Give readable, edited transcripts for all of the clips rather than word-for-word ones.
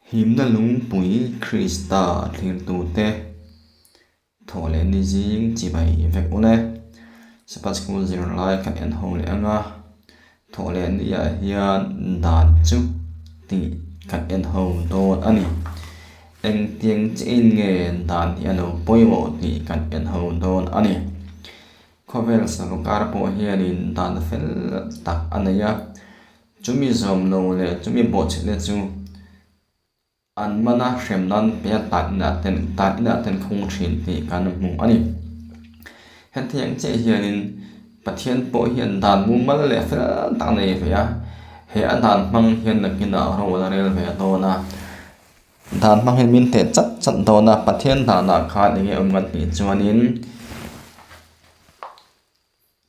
Himna lungpui Krista thlirtute thawh leh ni zing chibai vek ule. Sabbath School zirlai kan en ho leh ang a, thawh leh niah hian dan chu tih kan en ho dawn a ni. Engtiang chiahin nge dan hi a lo pawimawh tih kan en ho dawn a ni. Khawvel sorkar pawh hianin dan fel tak a nei a, Chumi zawm lo leh chumi bawhchhetna chu an mana hrem nan hmel tan inah ten tan inah ten khung thin tih kan hmu a ni. Hetiang chiah hianin Pathian pawh hian dan mumal leh fel tak a nei ve a, he a dan hmang hian nakinah ro a la rel ve dawn a. Dan hmang hian min teh chat chat dawn a, Pathian danah khan eng nge awm kan tih chuanin,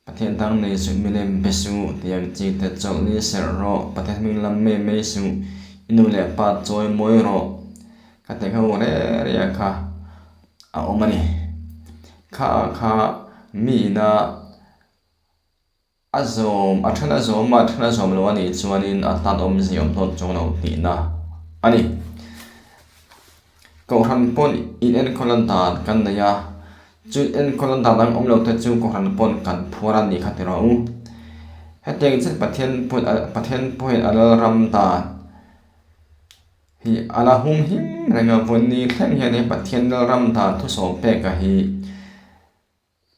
Pathian dang nei suh, milem be suh, tiang chi te chawlh ni serh rawh, Pathian hming lam mai mai suh, i nu leh pa chawi mawi rawh, ka ti ho re re a kha a awm a ni. Kha ah kha mi ina a zawm, a then a zawm a, a then a zawm lo a nih chuanin a tan awmzia awm dawn chuang lo tihna a ni. Kohhran pawn in enkawl a dan kan nei a, chu enkawl a dan ang awm lo te chu kohhran pawn kan phuar a nih kha ti rawh u. Hetiang chiah Pathian pawn Pathian pawhin a lalram dan hi a la hum him reng a, vawiin thleng hian he Pathian lalram dan thusawm peka hi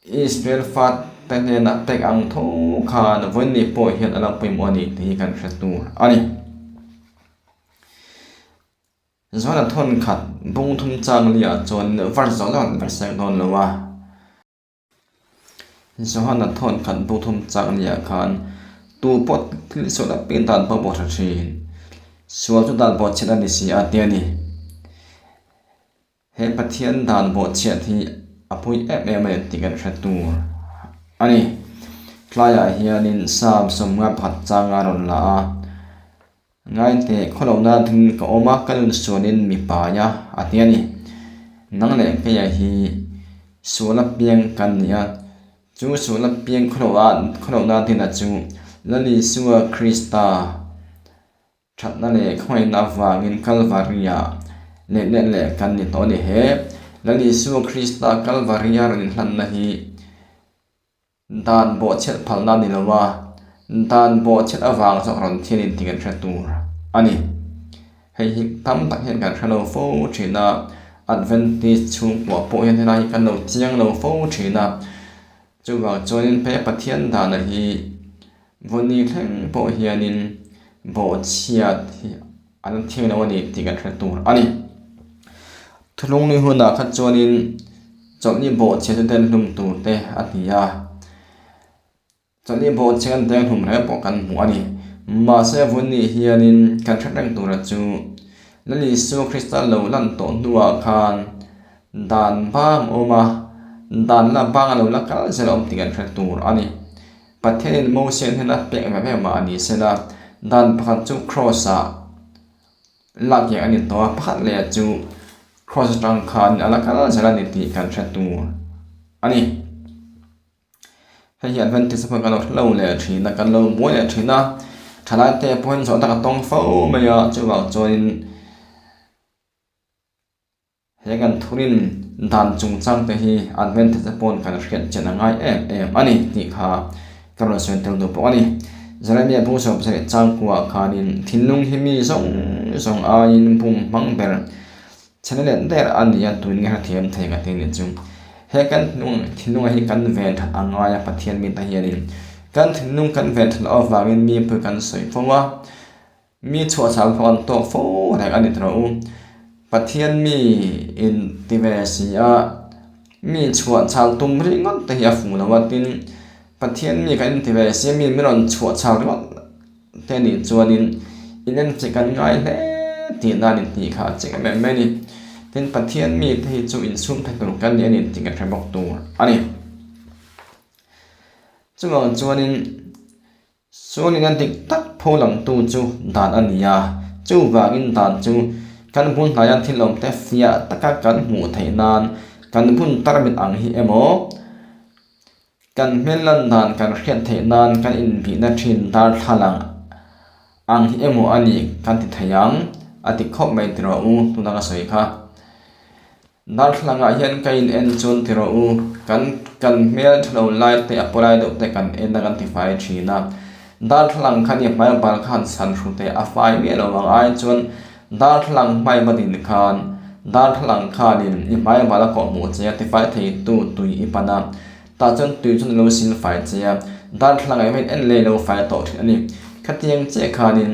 Israel fate hnena pek ang tho khan vawiin pawh hian a la pawimawh a ni tih hi kan hre tur a ni. Zuala thawn khat bung thum chang liah chuan var zawh zawh an versak dawn lo a. Johana thawn khat bung thum chang liah khan tu pawh thil sual apiang dan pawh pawh hre thin. Sual chu dan pawh chhiat a ni si a ti a ni. He Pathian dan pawh chhiat hi a pui em em a ni tih kan hre tur a ni. Tlaiah hianin Psalm 51 changa rawn la a. Ngaite, khawlohna ding ka awm a, ka nun sualin mi pai a, a ti a ni. Nang leh keia hi sual apiang kan ni a, chu sual apiang khawlohna dina chu Lal Isua Krista thatna leh khawngaihna avangin Kalvari-ah leh let leh kan ni tawh a ni. He Lal Isua Krista Kalvari-a rawn inhlanna hi Dan bawhchhiat phalna a ni lo a, dan bawhchhiat avang zawk rawn thil inti kan hre tur a ni. Hei hi tam tak hian kan hre lo fo thin a, Adventist chhungkua pawh hian helai hi kan lo chiang lo fo thin a. Chuvang chuanin he Pathian dana hi vawni thleng pawh hianin bawhchhiat hi an thiang lo a ni tih kan hre tur a ni. Thulungni hunah kha chuanin chawlhni bawhchhia chu den hlum tur te a ti a, chawlhni bawhchhia an deng hlum reng pawh kan hmu a ni. Mahse vunni hianin kan hre reng tura chu Lal Isua Krista lo lan tawh hnuah khan dan bang a awm a, dan la bang a lo la kal zel a awm tih kan hre tur a ni. Pathianin Mosia hnena pek ve ve mah a ni sela, dan pakhat chu Kraws-ah lak hian a ni tawh a, pakhat leh chu Kraws atang khan a la kal zel a ni tih kan hre tur a ni. Hei hi Adventist pawh kan lo hre lo leh thin a, kan lo buai leh thin a, thalaite pawhin zawh tak a tawng fo mai a, chuvang chuanin He kan thurin dan chungchang te hi Adventist te pawn kan hriat chian a ngai em em a ni tih kha ka rawn sawi tel duh bawk a ni. Jeremia bung 70 changkuah khanin thinlung hi mi zawng zawng aiin bum hmang ber chhena let der a ni a, tuin nge hrethiam thei ka ti nih chu. He kan thinlung thinlunga hi kan ven that a ngai a Pathian mi te hianin kan thinlung kan ven that loh avangin mi pui kan sawi fo a, Mi chhuahchhal pawh an tawk fo reng a ni tawh u. Pathian mi in ti ve si a, mi chhuahchhal tum ringawt te hi a fuh lo a, tin Pathian mi kan inti ve si a, mi min rawn chhuahchhal ringawt te nih chuanin in enchik kan ngai hle tih nan intih kha a chik em em mai a ni. Tin Pathian mi te hi chu insum thei tur kan ni a ni tih kan hre bawk tur a ni. Chuvang chuanin. Chuanin a dik tak pho langtu chu dan a ni a, chuvangin dan chu kan bul hnaia thil awmte fiah taka kan hmuh theih nan kan bun tarmit ang hi emaw, kan hmel lan dan kan hriat theih nan kan inbihna thin darthlalang ang hi emaw a ni kan ti thei ang. A ti khawp mai ti rawh u, tuna ka sawi kha. Darthlalangah hian ka in en chuan ti rawh u, kan kan hmel tha lo lai te a pawlai deuh te kan en a kan ti fai thin a. Darthlalang khan i hmai bal khan san hru teh a fai miah lo ang ai chuan darthlalang hmai va din khan darthlalang khanin i hmai bal a kawh hmuh che a tifai thei tu tui i pan a, tah chuan tui chuan a lo sil fai che a, darthlalang ah hian en leh lo fai tawh thin a ni. Khatiang chiah khanin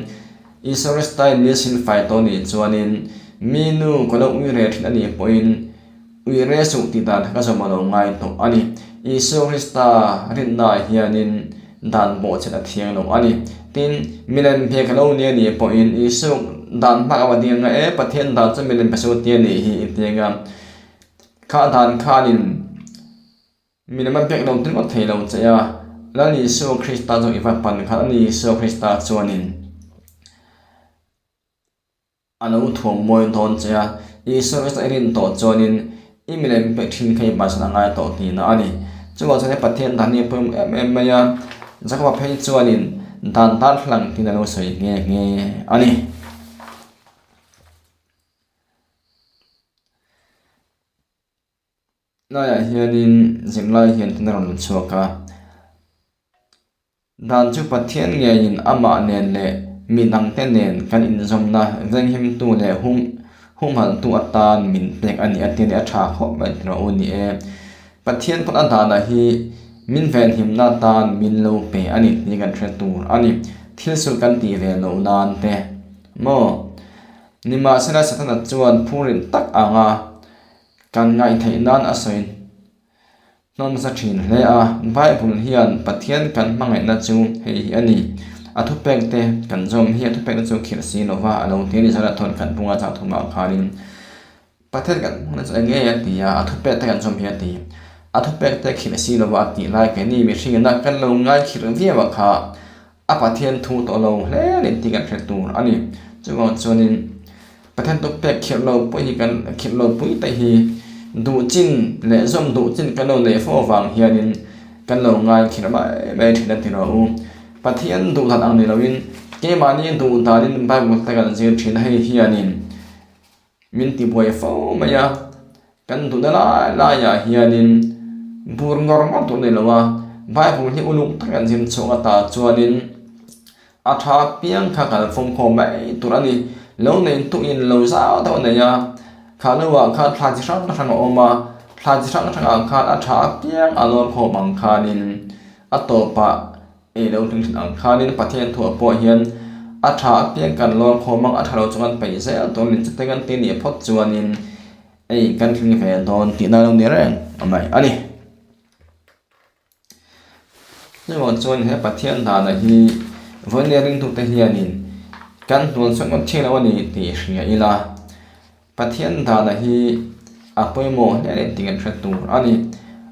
Isua Krista in mi sil fai tawh nih chuanin mi nu ka lo ui reh thin a nih pawhin Ui re suh tih dan ka zawm a lo ngai tawh a ni. Isua Krista rinnaah hianin dan bawhchhet a thiang lo a ni. Tin, milem hmel ka lo ni a nih pawhin Isua dan hmak a va ding anga e, Pathian dan chu milem pe suh ti a nih hi i ti anga kha dan khanin milem a biak lo ti ngawt thei lo che a, Lal Isua Krista chu i va pan khan a ni Isua Krista chuanin A lo thuam mawi dawn che a, Isua Krista i rin tawh chuanin i milem pek thin kha i bansan a ngai tawh tihna a ni. Chuvang chuan he Pathian dan hi a pawimawh em em mai a, Jakoba phei chuanin dan darthlalang tiin a lo sawi nghe nghe a ni. Laiah hianin zirlai hian tin a rawn chhuak a, dan chu Pathian ngeiin amah nen leh mi dangte nen kan inzawmna venghimtu leh hum humhalhtu atan min pek a ni a ti a ni, a tha khawp mai tih rawh u ni e. Pathian pawn a dana hi min venhimna atan min lo pe a ni tih kan hre tur a ni, thil sul kan tih ve loh nan te maw? Nimahsela Setana chuan phurrit tak anga Kan ngaihtheih nan a sawi hnawmsa thin hle a, Bible hian Pathian kan hmangaihna chu hei hi a ni, a thupek te kan zawm hi a thupek te chu khirh si lova a lo ti a ni Zara thawn khat bunga chang thumah khanin Pathian kan hmangaihna chu eng nge a ti a, a thupek te kan zawm hi a ti, a thupek te khirh si lova a tih lai keini mihringina kan lo ngai khirh viau a kha A Pathian thu tawh lo hle a ni tih kan hre tur a ni. Chuvang chuanin Pathian thu pek khirh lo pawh hi kan khirh lo pui te hi duh chin leh zawm duh chin kan lo neih fo avang hianin kan lo ngai khirh mai mai thin a ti rawh u. Pathian duh dan ang ni loin keimahni duh danin Bible te kan zir thin a hei hianin Min ti buai fo mai a, kan duhna lai laiah hianin bur ngawr ngawr tur a ni lo a, Bible hi uluk tak an zir chhuak ata chuanin a tha piang kha kan fawmkhawm mai tur a ni. Lo nei tuin lo zau deuh a nei a, kha lohah khan thla chi hrang hrang a awm a, thla chi hrang hrangah khan a tha apiang a lawn khawm ang khanin a tawpah Ei lo hlim thin ang khanin Pathian thuah pawh hian a tha apiang kan lawn khawm ang, a tha lo chu kan peih zel dawn min chute kan ti nih phawt chuanin ei kan tling ve dawn tihna lo ni reng mai a ni. Chuvang chuan he Pathian dana hi vawinia ringtute hianin kan hnual chhuak ngawt thin lo a ni tih hria ila. Pathian dana hi a pawimawh hle a ni tih kan hre tur a ni.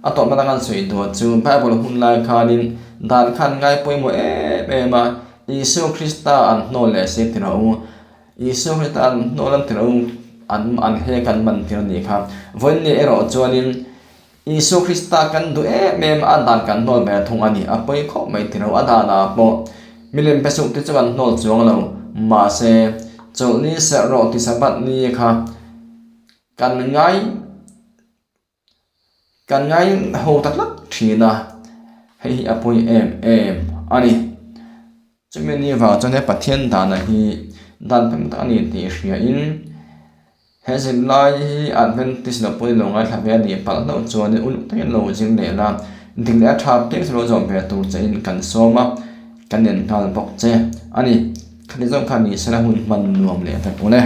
A tawpna kan sawi duah chu Bible hun lai khanin dan khan ngai pawimawh em em a, Isua Krista an hnawl leh si ti rawh u, Isua Krista an hnawl an ti rawh u, an an hek an man tir a nih kha. Vawiin erawh chuanin Isua Krista kan duh em em a, a dan kan hnawl ve thung a ni. A pawi khawp mai ti lo, a danah pawh milem pe suh te chu kan hnawl chuang lo. Mahse, chawlhni serh rawh ti Sabbath ni kha kan ngai kan ngai ho ta tlat thin a, hei hi a pawi em em a ni. Chumi ni vang chuan he Pathian dana hi dan pawimawh tak a ni tih hriain he zirlai hi Adventist lo pawhin lo ngaithla ve a nih palh hlauh chuanin uluk takin lo zir leh la, dik leh a tha piang chu lo zawm ve tur chein kan sawm a, kan en nghal bawk che a ni. Khati zawng kha ni sela hun hman nuam leh vek ule.